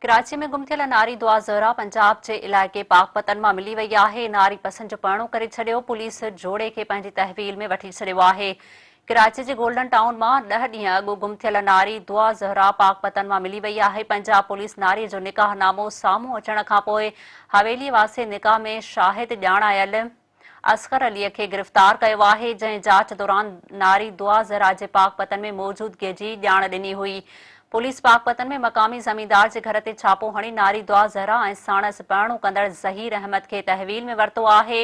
ڪراچي ۾ گم ٿيل ناري دعا زهرا پنجاب جي علائقي پاڪپتن مان ملي وئي آهي، ناري پسند جو پرڻو ڪري ڇڏيو، پوليس جوڙي کي پنهنجي تحويل ۾ وٺي ڇڏيو آهي. ڪراچي جي گولڊن ٽائون مان ڏهه ڏينهن اڳ گم ٿيل ناري دعا زهرا پاڪپتن مان ملي وئي آهي، پنجاب پوليس ناري جو نڪاح نامو سامهون اچڻ کانپوء حويلي واسي نڪاح ۾ شاهد ڄاڻايل اصغر علي کي گرفتار ڪيو آهي، جنهن جاچ دوران ناري دعا زهرا جي پاڪپتن ۾ موجودگي جي ڄاڻ ڏني هئي. پوليس پاڪپتن ۾ مقامي زميندار جي گهر تي ڇاپو هڻي ناري دعا زهرا ۽ ساڻس پرڻو ڪندڙ ظهير احمد کي تحويل ۾ ورتو آهي.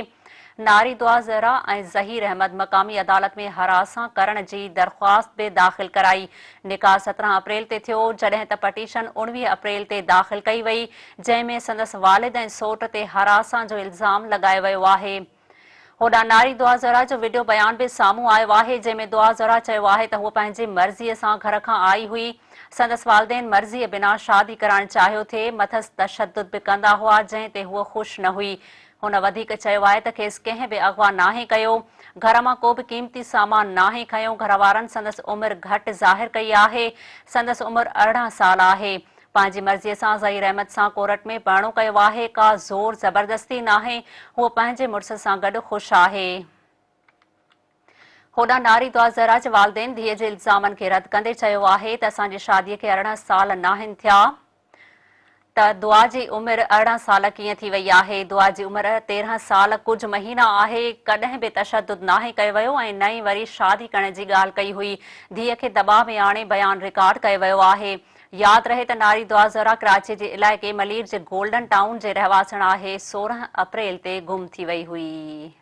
ناري دعا زهرا ۽ ظهير احمد مقامي عدالت ۾ هراسان ڪرڻ جي درخواست به داخل ڪرائي. نڪاح 17 اپريل تي ٿيو، جڏهن ته پٽيشن 19 اپريل تي داخل ڪئي وئي، جنهن ۾ سندس والد ۽ سوٽ تي هراسان جو الزام لڳايو ويو آهي. هوڏانهن ناري دعا زهرا جو وڊيو بيان به سامهون آيو آهي، جنهن ۾ دعا زهرا چيو آهي ته هوء پنهنجي مرضيء سان گهر کان آئي هئي، سندس والدين مرضيء بنا شادي ڪرائڻ چاهيو ٿي، مٿس تشدد به ڪندا هئا، جنهن تي هوء خوش نه هئي. هن وڌيڪ چيو آهي ته کيس ڪنهن به اغوا ناهي ڪيو، گهر مان ڪو به قيمتي سامان ناهي کنيو، گهروارن سندس عمر گهٽ ظاهر ڪئي آهي، سندس عمر 18 سال آهي. پنهنجي مرضيء سان ظهير احمد سان ڪورٽ ۾ پرڻو ڪيو آهي، ڪا زور زبردستي ناهي، هوء پنهنجي مڙس سان گڏ خوش آهي. هوڏانهن ناري دعا زهرا جي والدين ڌيء جي الزامن کي رد ڪندي چيو آهي ته اسان جي شاديء کي 18 سال ناهن ٿيا ته دعا جي عمر 18 سال ڪيئن ٿي وئي آهي، دعا جي عمر 13 سال ڪجهه مهينا آهي، ڪڏهن به تشدد ناهي ڪيو ويو ۽ نه ئي وري شادي ڪرڻ جي ڳالهه ڪئي هئي، ڌيء کي دٻاء ۾ آڻي بيان رڪارڊ ڪيو ويو آهي. ياد رهي ته ناري دعا زهرا ڪراچي جي علائقي ملير جي گولڊن ٽائون جي رهواسڻ آهي 16 اپريل تي گم ٿي وئي هئي.